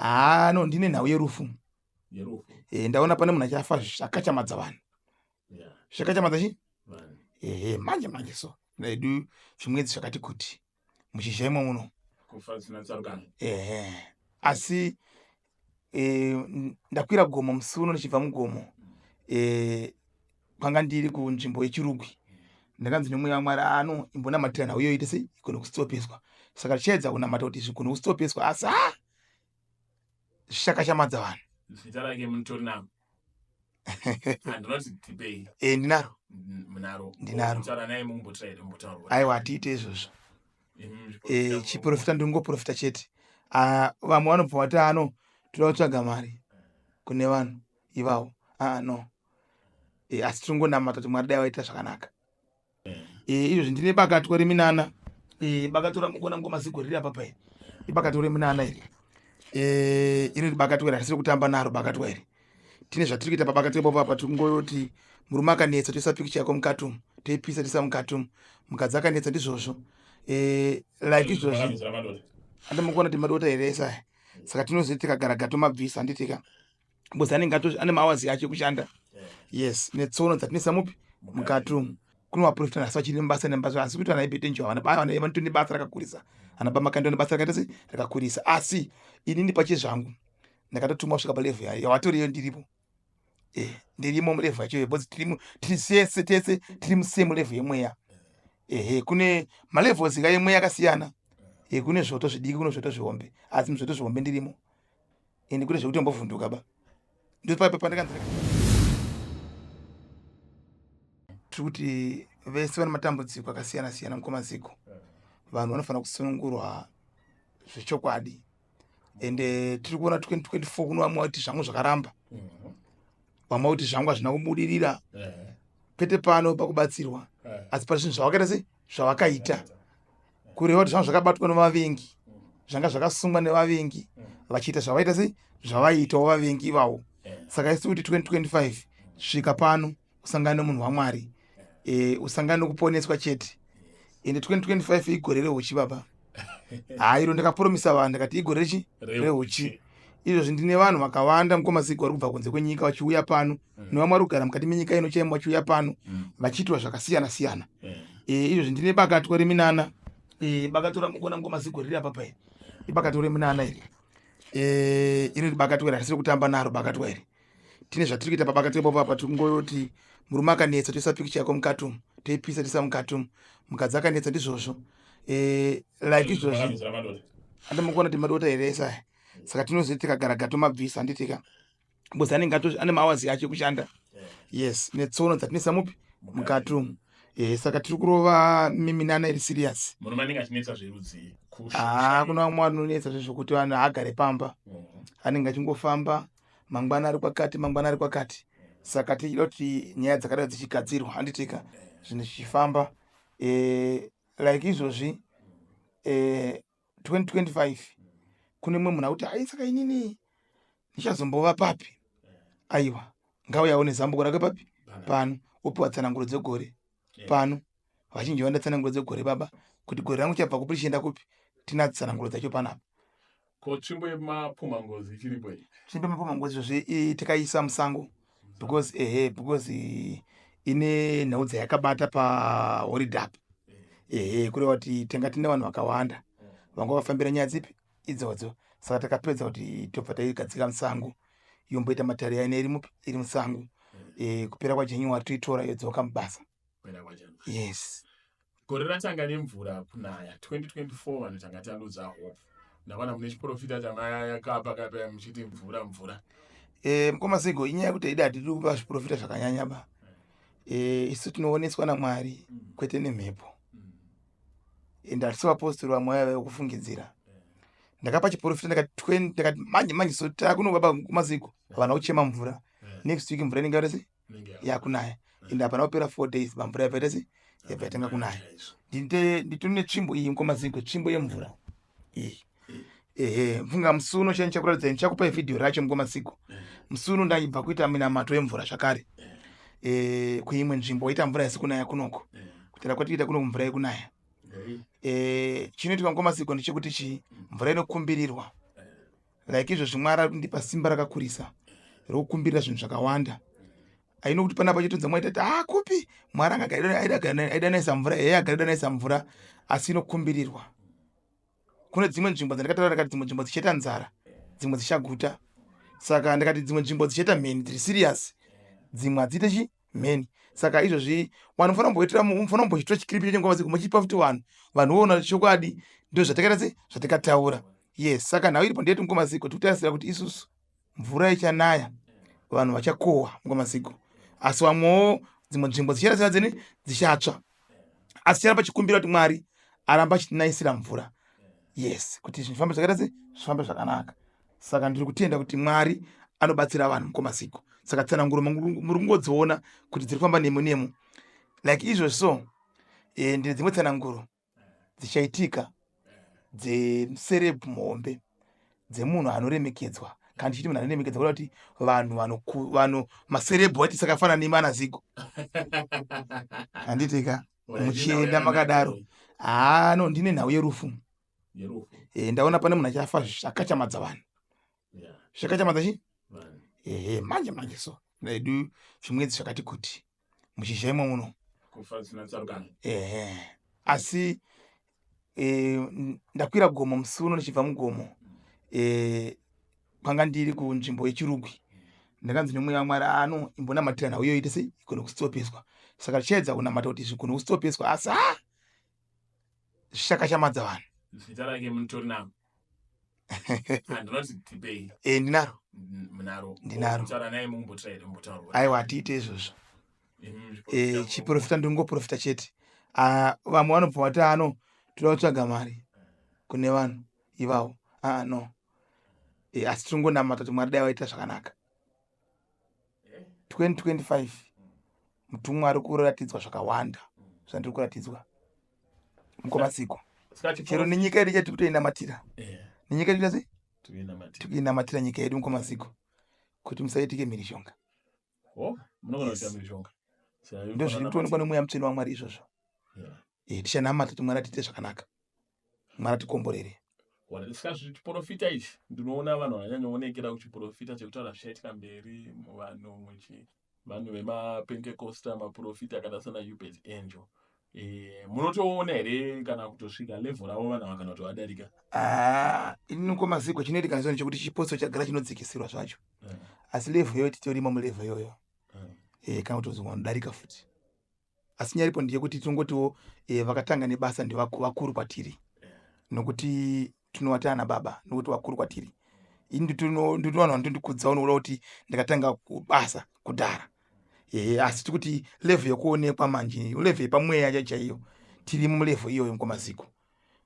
Haa, no, ndine nhau yerufu. E, ndaona pane munhu achafa zvakachamadza vanhu. Zvakachamadza chi ehe, manje manje so edu zvimwedzi zvakati kuti muchizha imo muno. Ehe, asi e, ndakwira gomo musi uno, ndichibva mugomo e, kwanga ndiri kunzvimbo yeChirugwi, ndakanzi nemweya waMwari, ano imbonamatira nhau iyoyo ite sei, igone kustopeswa. Saka tichaedza kunamata kuti zvigone kustopeswa, asi ha, zvichakashamadza vanhu. Zita rake munotori naro? Handinoti tipei. E, ndinaro. Munaro? Ndinaro. Kutaura naye mumbotora here, mumbotaura? Aiwa, hatiite izvozvo. E, chiprofita ndingoprofita chete. Ah, vamwe vanobva vati ano toda kutsvaga mari kune vanhu ivavo. Aa, no. E, asi tiringonamata kuti Mwari dai vaita zvakanaka. E, izvozvi ndine bakatwa reminana. E, bakatwa ramukuona ngoma zigo riri apa iri ibakatwa reminana iri. E, iri bakatwa iri hatisiri kutamba naro bakatwa iri. Tine zvatiri kuita pabakatwa ipapo apa. Tiri kungoti murume akanetsa, toisa pikicha yako mukati umu, toipisa, toisa mukati umu. Mukadzi akanetsa, ndizvozvo. E, like izvozvi andimukuona kuti madota here esaya. Saka tinozoti tikagaraga tomabvisa, handitika? Because anenge ane mahours yacho ekushanda. Yes, netsono dzatinoisa mupi mukati umu. Kune vaprofita nhasi vachiri mubasa nemubasa, asi kuti vana ibetenjo havana vanoto nebasa rakakurisa. Ana bamakando nebasa rakaita sei, rakakurisa. Asi inini pachezvangu ndakatotumwa kusvika palevel yawatoriyo, ndiripo. E, ndirimo mulevel yacho, because tiri sese tese tiri musame level yemweya. Ehe, kune malevels ka yemweya akasiyana. E, kune zvoto zvidiki, kune zvoto zvihombe, asi muzvoto zvihombe ndirimo. Ende kune zvekuti ambovhunduka ba, ndopapa pandakanzi tiri kuti vese vane matambudziko akasiyana siyana, mukoma Ziko, vanhu vanofanira kusunungurwa zvechokwadi. Ende tiri kuona 2024 kuno vamwe vati zvangu zvakaramba, vamwe kuti zvangu hazvina kubudirira, kwete pano pakubatsirwa, asi pazvinhu zvavakaita sei, zvavakaita, kureva kuti zvanga zvakabatwa nevavengi, zvanga zvakasungwa nevavengi, vachiita zvavaita sei, zvavaiitawo vavengi ivavo. Saka isi kuti 2025 svika pano usangane nemunhu waMwari, e, usangane nekuponeswa chete. Ende 2025 igore reuchi, baba. Haa, iro ndakapromisa vanhu, ndakati igore rechi reuchi. Izvozvi ndine vanhu vakawanda, mukoma Ziko, vari kubva kunze kwenyika vachiuya pano, nevamwe vari kugara mukati menyika ino chaimo vachiuya pano vachiitwa zvakasiyana siyana. E, izvozvi ndine bakatwa reminana. E, bakatwa ramukuona mukoma Ziko riri apa iri ibakatwa reminana iri. E, iri bakatwa iri hatisiri kutamba naro bakatwa iri. Tine zvatiri kuita pabakatwa ipapo apa. Tiri kungoti murume akanetsa, toisa pikicha yako mukati umu, toipisa, toisa mukati umu. Mukadzi akanetsa, ndizvozvo. E, like izvozvi andimukuona kuti madota here esaya. Saka tinozoti tikagaraga tomabvisa, handitika? Because anenge ane mahours yacho ekushanda. Yes, netsono dzatinoisa mupi mukati umu. E, saka tiri kurova miminana iri serious. Murume anenge achinetsa zverudzii? Haa, kuna vamwe vanonetsa zvezvokuti vanhu haagare pamba, anenge achingofamba, mangwana ari kwakati, mangwana ari kwakati. Saka tichida kuti nyaya dzakadai dzichigadzirwa, handitika, zvinhu zvichifamba. E, like izvozvi, e, 2025 kune mumwe munhu akuti, "Ai, saka inini ndichazombova papi?" Aiwa, ngauyawo nezambuko rake papi pano, opiwa tsananguro dzegore pano. Vazhinji vanoda tsananguro dzegore, baba, kuti gore rangu chabva kupi richienda kupi. Tina tsananguro dzacho panapa. Ko tsvimbo yemapumhangozi ichiripo iyi? Tsvimbo yemapumhangozi izvozvi takaisa musango because, ehe, because ine nhau dzayakabata paholiday apa. Ehe, kureva kuti tanga tine vanhu vakawanda vanga vafambira nyaya dzipi idzodzo. Saka takapedza kuti tobva taigadzika musango, yomboita matare yaine iri mupi, iri musango. E, kupera kwaJanuary toitora yodzoka mubasa. Kupera kwaJanuary. Yes. Gore ratanga nemvura kunaya 2024, vanhu tanga taludza hope. Ndakaona mune chiprofita chamakapa kapa muchiti mvura, mvura. E, mukoma Zigo, inyaya yekuti ida hatidi kupa zviprofita zvakanyanya ba. E, isu tinooneswa naMwari, kwete nemhepo. Ende hatisi vapostori vamwe vaya vekufungidzira. Ndakapa chiprofita ndakati 20, ndakati manje manje so takuno, baba kumaZigo havana kuchema mvura, next week mvura inenge yarese yakunaya. Ende hapana kupera 4 days, bamvura yabva ita sei, yabva yatanga kunaya. Nditori netsvimbo iyi, mukoma Zigo, tsvimbo yemvura iyi. Ehe, mfunga musi uno chani chakuratidzai, ndichakupai vhidhiyo racho, mukoma Zigo. Musi uno ndaibva kuita minamato yemvura zvakare, e, kuimwe nzvimbo ita mvura isi kunaya kunoko, kutera kwatiita kuno mvura yekunaya. E, chinoitwa, mukoma Zigo, ndechekuti chi mvura inokumbirirwa. Like izvozvi Mwari ari kundipa simba rakakurisa rokukumbirira zvinhu zvakawanda. Aino kuti panapa chitonza mwaita kuti ah kupi Mwari anga aidanaisa mvura, ehe agara aidanaisa mvura, asi inokumbirirwa. Kune dzimwe nzvimbo dzandakataura, ndakati dzimwe nzvimbo dzichaita nzara, dzimwe dzichaguta. Saka ndakati dzimwe nzvimbo dzichaita mheni dziri serious, dzimwe hadziite chi mheni. Saka izvozvi vanhu mufanira kumboitira, mufanira kumbochitora chikiripi chengoma dziko muchipa futi vanhu, vanhu voona chokwadi ndo zvatakaita se zvatakataura. Yes, saka nhau iripo ndeyeti mukoma Zigo, tikutarisira kuti isusu mvura ichanaya, vanhu vachakohwa mukoma Zigo, asi vamwewo dzimwe nzvimbo dzichaita dzene dzichatsva, asi charamba chikumbira kuti Mwari aramba achitinaisira mvura. Yes, kuti zvinhu zvifambe zvakaita se zvifambe zvakanaka. Saka ndiri kutenda kuti Mwari anobatsira vanhu mukoma Zigo. Saka tsananguro muri kungodziona kuti dziri kufamba nemo nemo like izvozvi. So ndine dzimwe tsananguro dzichaitika dzemuserebhu muhombe, dzemunhu anoremekedzwa. Kana ndichiti munhu anoremekedzwa, kuda kuti vanhu vanhu maserebhu vati sakafanana nemana Zigo, handiti ka? Muchienda makadaro. Haa no, ndine nhau yerufu. Ndaona pane munhu achafa zvakachamadza vanhu, zvakachamadza chi ehe manje manje. So edu zvimwedzi zvakati kuti muchizha imo muno. Ehe, asi ndakwira gomo musi uno, ndichibva mugomo kwanga ndiri kunzvimbo yeChirugwi, ndakanzi nemweya waMwari ano imbonamatira nhau iyoyo ite sei igone kustopeswa. Saka tichaedza kunamata kuti zvigone kustopeswa, asi ha zvichakachamadza vanhu. Zita rake munotori naro? Handinoti tipei. Ndinaro. Munaro? Ndinaro. Kutaura naye mumbotora here, mumbotaura? Aiwa, hatiite izvozvo. Chiprofita ndingoprofita chete. Ah, vamwe vanobva vati ano toda kutsvaga mari kune vanhu ivavo. Aa no, asi tiringonamata kuti Mwari dai vaita zvakanaka. 2025 mutumwa ari kuratidzwa zvakawanda zvandiri kuratidzwa mukomasiko. Chero nenyika yedu chatiri kutoinamatira, nenyika yedu sei tikuinamatira nyika yedu mukomasiko, kuti musaitike mhirizhonga. Oh, munogona kuita mhirizhonga. Ndo zviri kutoonekwa nemweya mutsvene waMwari izvozvo. Tichanamata kuti Mwari atiite zvakanaka, Mwari atikomborere. Saka zvichiprofita ichi, ndinoona vanhu vanyanyoonekera kuchiprofita chekutaura zvichaitika mberi muvanhu muchi vanhu vemapentecosta, maprofita akaita sana Uebert Angel. Munotoona here kana kutosvika level ravo vanhu ava kana kuti vadarika? Ah, inini komaziko chinoitika nezvo ndechekuti chiposto chagara chinodzikisirwa zvacho, asi level iyoyo titorimo mulevel iyoyo, kana kutozwa vanodarika futi. Asi nyaya iripo ndeyekuti tinongotiwo vakatanga nebasa ndevakuru kwatiri, nokuti tinovati ana baba, nokuti vakuru kwatiri. Ini nditino vanhu vanotondikudzawo nokuda kuti ndakatanga kubasa kudhara. Ehe, asi tikuti level yekuonekwa manje, level yepamweya chaiyo, tiri mulevel iyoyo mukomaziko,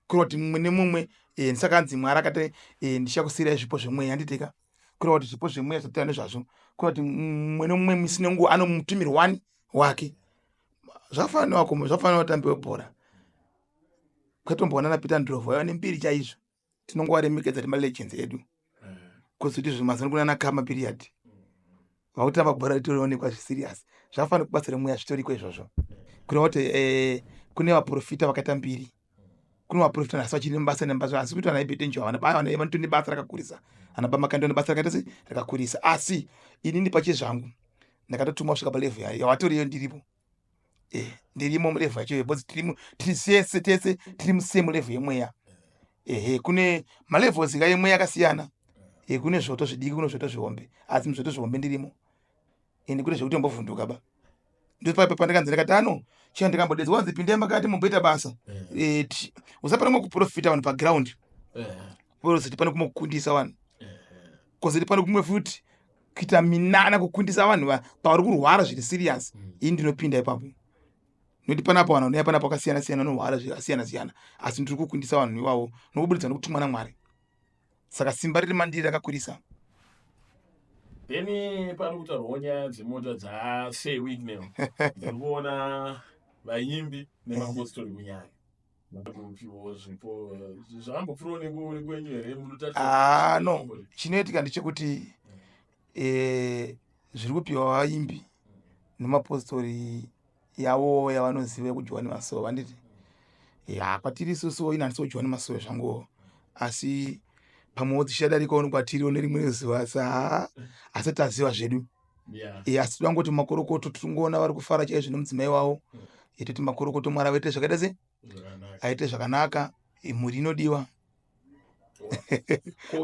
kureva kuti mumwe nemumwe saka anzi Mwari akati ndichakusiyirai zvipo zvemweya, handiteka? Kureva kuti zvipo zvemweya zvatira nezvazvo, kureva kuti mumwe nemumwe misi nenguva anomutumiri wani wake. Zvafanana nevakoma, zvafanana nevatambi webhora. Kwatomboona naPeter Ndlovu, vaiva nembiri chaizvo, tinongovaremekedza ti malegends edu. Kozoti zvo mazuva kuna naKhama Billiat vakutamba bhora ritorionekwa zviserious. Zvafanira kubasa remweya zvitoriko izvozvo, kureva kuti kune vaprofita vakaita mbiri, kune vaprofita nhasi vachiri mubasa nemubasa, asi kuti vana Uebert Angel havana vanotori nebasa rakakurisa, ana bamakandi vane basa rakaita sei rakakurisa. Asi inini pachezvangu ndakatotumwa kusvika palevel yavatoriyo, ndiripo, ndirimo mulevel yacho because tiri tiri sese tese tiri musame level yemweya. Ehe, kune malevels ka emweya akasiyana. Kune zvoto zvidiki, kune zvoto zvihombe, asi muzvoto zvihombe ndirimo ende kune zvekuti ambovhunduka ba. Ndopaipa pandakanzi ndakati ano chiya ndikambodedzwa wanzi pindai makati mumboita basa. Usapana kumwe kuprofita vanhu paground, kozoti pane kumwe kukundisa vanhu, kozoti pane kumwe futi kuita minana kukundisa vanhu pavari kurwara zviri serious. Ini ndinopinda ipapo nokuti panapa vanhu vanouya panapa vakasiyana siyana, vanorwara zvakasiyana siyana, asi ndiri kukundisa vanhu ivavo nokuburitsa nokutumwa naMwari. Saka simba riri mandiri rakakurisa. Then pari kutaurwawo nyaya dzemota dzaSir Wicknell. Ndiri kuona vaimbi nemapostori kunyanya kupiwo zvipo. Zvakambopfuurawo nekwenyu here? Ah, no, chinoitika ndechekuti zviri kupiwa vaimbi nemapostori yavo yavanoziva yekudyiwa nemasowe, handiti? Ya, kwatiri isusuwo ina handisi kudyiwa nemasowe zvanguwo, asi Pamwewo dzichadarikawo kwatiriwo nerimwe zuva sa asi taziva zvedu. Asi toda ngoti makorokoto, tiringoona vari kufara chaizvo nemudzimai wavo. Toti makorokoto, Mwari avaite zvakaita sei, aite zvakanaka. Mhuri inodiwa.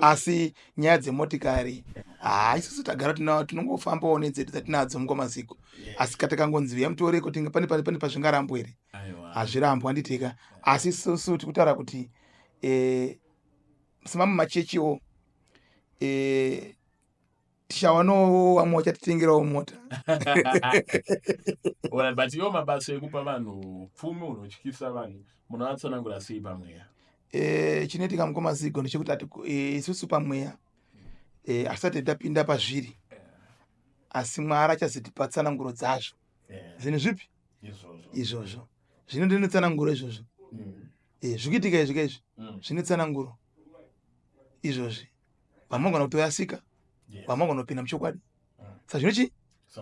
Asi nyaya dzemotikari, haa, isusu tagara tinongofambawo nedzedu dzatinadzo mukwamaziko. Asi katakangonzi uya mutore kuti pane pazvingarambwa here? Hazvirambwa, handitika? Asi isusu tiri kutaura kuti semamwe machechiwo, tichawanawo vamwe vachatitengerawo mota. Alright, but iwo mabasa ekupa vanhu pfumi unotyisa vanhu, munoatsanangura sei pamweya? Chinoitika mukomazigo ndechekuti isusu pamweya hatisati tapinda pazviri, asi Mwari achazotipa tsananguro dzazvo. Zvinhu zvipi izvozvo zvino ndine tsananguro izvozvo. Zviri kuitika izvi kaizvi zvine tsananguro izvozvi. Vamwe vagona kutoyasika, vamwe vagona kupinda muchokwadi. Saka zvino chi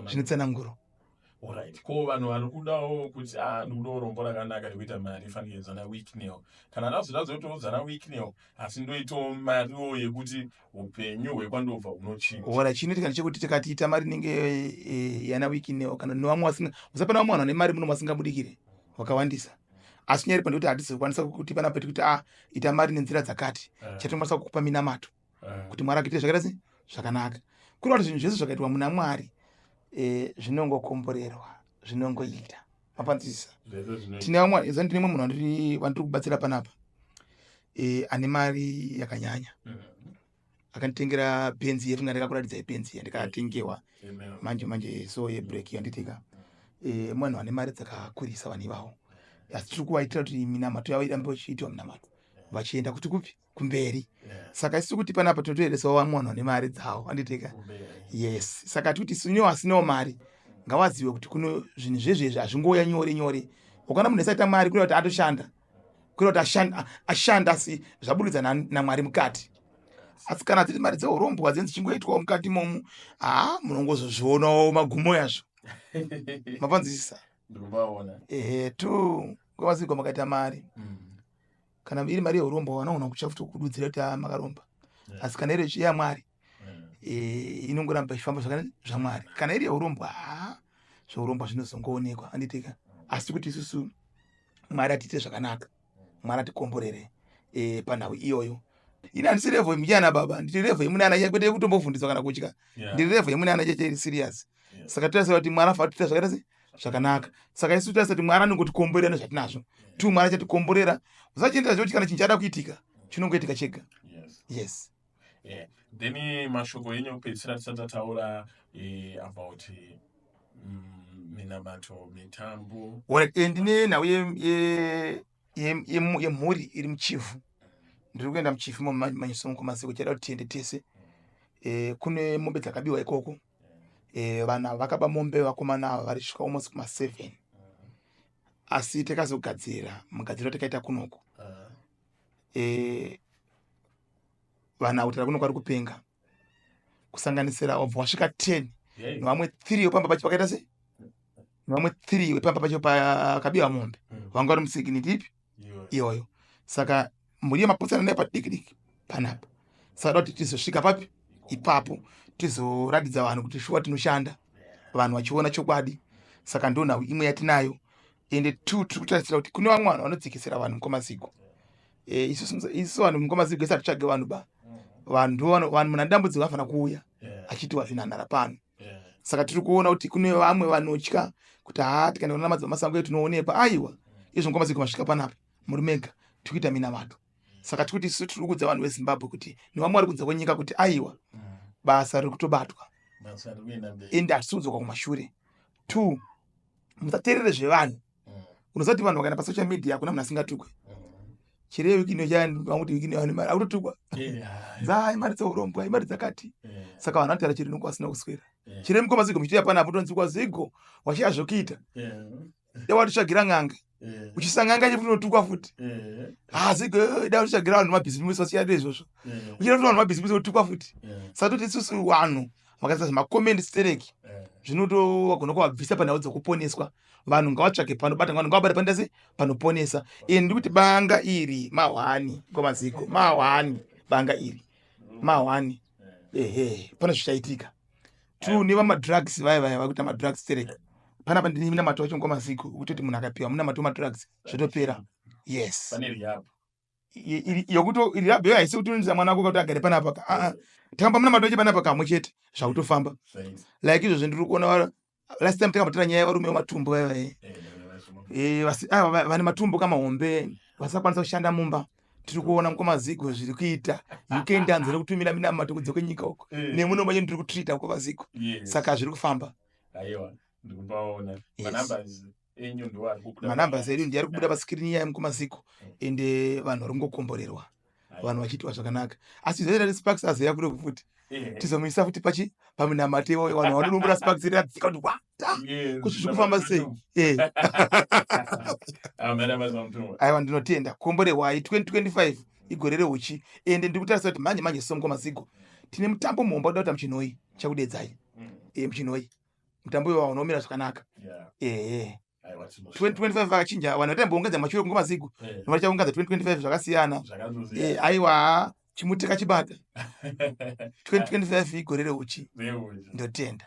zvine tsananguro. Alright. Ko vanhu vari kudawo kuti a ndikudawo rombo rakanaka rekuita mari fanike dzana Wicknell, kana ndazoda zoitawo dzana Wicknell, asi ndoitawo mariwo yekuti upenyu hwekwandobva hunochinja? Ora, chinoitika ndechekuti tikati ita mari inenge yana Wicknell kana nevamwe vasinga, usapana vamwe vanhu vane mari muno vasingabudikire vakawandisa. Asi nyaya iripo ndekuti hatizokwanisa kuti panapa tikuti a ita mari nenzira dzakati. Chatinokwanisa kukupa minamato kuti Mwari akuite zvakaita sei, zvakanaka. Kureva kuti zvinhu zvese zvakaitwa muna Mwari zvinongokomborerwa, zvinongoita. Mapanzwisisa? Tine vamwe, ndine mumwe munhu wandiri kubatsira panapa, ane mari yakanyanya. Akanditengera Benzi yefunga, ndakakuratidzai Benzi yandikatengewa manje manje so, yeblack, yanditika. Munhu ane mari dzakakurisa vanhu ivavo, asi tiri kuvaitira kuti minamato yavo irambe ichiitwa minamato vachienda kuti kupi, kumberi. Saka isu kuti panapa tinotoeresawo vamwe vanhu vane mari dzavo, handitika? Yes. Saka tikuti isunewo asinawo mari ngavazive kuti kuno zvinhu zvezvezvi hazvingouya nyore nyore. Ukaona munhu asaita mari, kureva kuti atoshanda, kureva kuti ashanda, asi zvaburikidza naMwari mukati. Asi kana dziri mari dzeurombwa dzinenge dzichingoitwawo mukati imomu, haa, munongozozvionawo magumo yazvo. Mapanzwisisa? Ehe, tu ngavazigwa makaita mari. Kana iri mari yeurombwa, vanogona kutya futi kududzira kuti haa, makaromba. Asi kana iri yaMwari, inongoramba ichifamba zvaMwari. Kana iri yeurombwa, haa, zveurombwa zvinozongoonekwa, handitika? Asi kuti isusu Mwari atiite zvakanaka, Mwari atikomborere panhau iyoyo. Ini handisi level yemuchana baba, ndiri level yemunana, kwete yekutombovhundiswa kana kutya. Ndiri level yemunana cheche iri serious. Saka totarisa kuti Mwari afanira kutiita zvakaita sei, zvakanaka. Saka isu tarisa kuti Mwari anongotikomborera nezvatinazvo. Tu Mwari achatikomborera. Usachiendera zvekuti kana chinhu chada kuitika chinongoitika chega. Yes. Yeah. Then mashoko enyu ekupedzisira tisati tataura about minamato, mitambo. Alright, ndine nhau yemhuri iri muChivhu. Ndiri kuenda muChivhu manyisomukomasiko, chaida kuti tiende tese. Kune mombe dzakabiwa ikoko. Vanhu ava vakaba mombe, vakomana ava vari svika almost kuma7, asi takazogadzira mugadziro atakaita kunoko. Vanhu avo tara kuno kwari kupenga, kusanganisira wabva wasvika 10 nevamwe 3 wepamba pacho vakaita sei, nevamwe 3 wepamba pacho pakabiwa mombe. Vanga vari musikiniti ipi iyoyo. Saka mhuri yemapotsana nayo padiki diki panapa. Saka da kuti tizosvika papi ipapo, tizoratidza vanhu kuti shuwa tinoshanda, vanhu vachiona chokwadi. Saka ndo nhau imwe yatinayo. Ende two, tiri kutarisira kuti kune vamwe vanhu vanodzikisira vanhu mukomazigo. Isusu vanhu mukomazigo isi hatitsvage vanhu ba. Vanhu ndo vanhu munhu ane dambudziko anofanira kuuya achitiwa zvinhanhara pano. Saka tiri kuona kuti kune vamwe vanotya kuti haa, tikaenda kuna madzibaba masango edu tinoonekwa. Aiwa, izvo mukomazigo masvika panapa muri mega, tiri kuita minamato. Saka tiri kuti isusu tiri kuudza vanhu veZimbabwe kuti nevamwe vari kunze kwenyika kuti aiwa, basa riri kutobatwa, ende hatisi kudzoka kumashure. Two, musateerere zvevanhu. Unoziva kuti vanhu vakaenda pasocial media hakuna munhu asingatukwe. Chirei wiki ino chavanguti wiki ino mari akutotukwa dzai mari dzeurombwa, imari dzakati. Saka vanhu vanotaura chiri noko vasina kuswera. Chirei mukoma zigo muchitoya panapo tonzikwa zigo washiya zvokuita, da watitsvagira n'anga, uchisa n'anga chefuti unotukwa futi. Ha, zigo, da watitsvagira vanhu mabhizimusi vasiyade izvozvo, uchida kuti vanhu mabhizimusi otukwa futi. Saka toti isusu vanhu vakaisa zvemacomments stereki zvinotowagona kuvabvisa panhau dzekuponeswa. Vanhu ngavatsvake panobata, vanhu ngavabate panoita sei, panoponesa. Ini ndiri kuti banga iri mahwani, ngomaziko mahwani banga iri. Mahwani. Ehe, pane zvichaitika. Two, nevamadrugs vaya vaya vakuita madrugs terek. Panapa ndine minamato wacho ngomaziko kutoti munhu akapiwa munamato wemadrugs zvotopera. Yes. Pane rehab. Yokuti rehab iyo haisi kuti unoendesa mwana wako kuti agare panapa ka. Ah, ah. Takamba munamato wacho panapa kamwe chete zvakutofamba. Like izvozvo ndiri kuona last time takambotora nyaya yevarume vematumbu vaya vaya. Eh, ah, vane matumbu kamahombe vasakwanisa kushanda mumba. Tiri kuona mukoma Zigo zviri kuita. UK ndanzi rekutumira minamato kunze kwenyika uko. Nemuno manje ndiri kutreata mukoma Zigo. Saka zviri kufamba. Aiwa, ndikupaona. Manumbers enyu ndiwo ari kubuda. Manumbers edu ndiye ari kubuda pascreen iya mukoma Zigo. Ende vanhu vari kungokomborerwa. Vanhu vachiitwa zvakanaka. Asi zvaita Sparks azoya kuno futi. Tizomuisa futi pachi paminamato iwayo vanhu vanodumbura Sparks radzika kuti wa kuti zviri kufamba sei. Aiwa, ndinotenda. Komborerwai. 2025 igore reuchi. Ende ndiri kutarisa kuti manje manje so mukoma Zigo tine mutambo muhomba uda kuita muchinhoi chakudedzai. Muchinhoi mutambo iwawo unomira zvakanaka. Ehe, 2025 vakachinja vanhu vatambounganidza mashure kungoma Zigo, vachaunganidza 2025 zvakasiyana. Aiwa, chimuti kachibata. 2025 igore reuchi. Ndotenda.